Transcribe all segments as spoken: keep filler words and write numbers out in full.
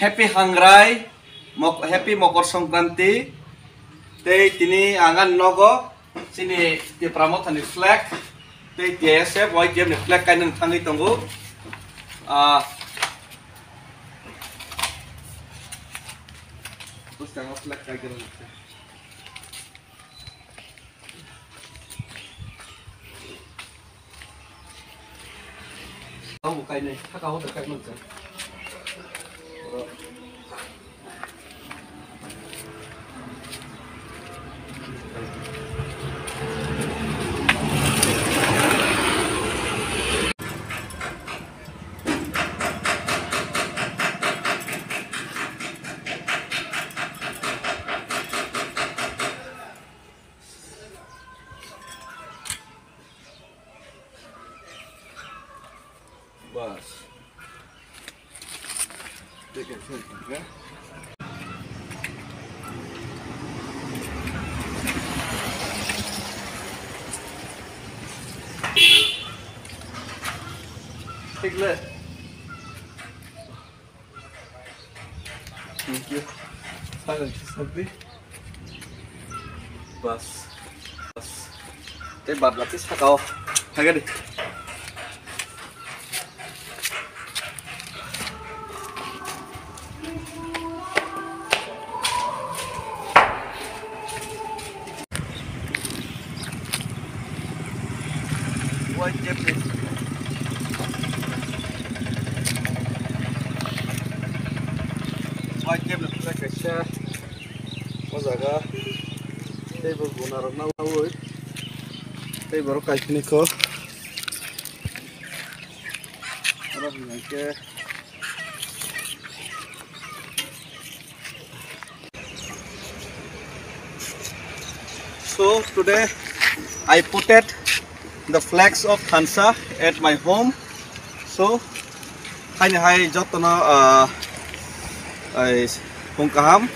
Happy Hangrai, Mok-, Happy Mokor Songkranti. Tei tini ang ani nogo chini Tipra Mothani flag tei T S F Y T F ni flag kainani thangwi tongo. Ah, bwskango flag kaigwrang. Abo kainai, saka o da kainai. Bas. Tei kaisa wngkha. Thik le. Thank you. Sakang khe sakdi. Bas. Bas. Tei badla tei sakao. Thangadi. White cap ni flag kaisa o jaga tei bo guna rok naui tei borok kaisa ni kho oro hwnkhe. So today I put it the flags of Thansa at my home. So haini hai jotono, ah, ai, phung kaham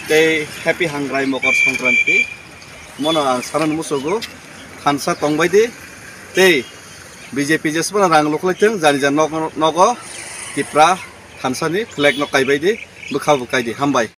tei happy Hangrai Mokor Songkranti. Mono ang sanani musugo thansa tongbai di tei B J P jesmano rang luklai thung jani jan nok nogo Tipra thansa ni flag no kaibai di bwkha bo kai di hambai.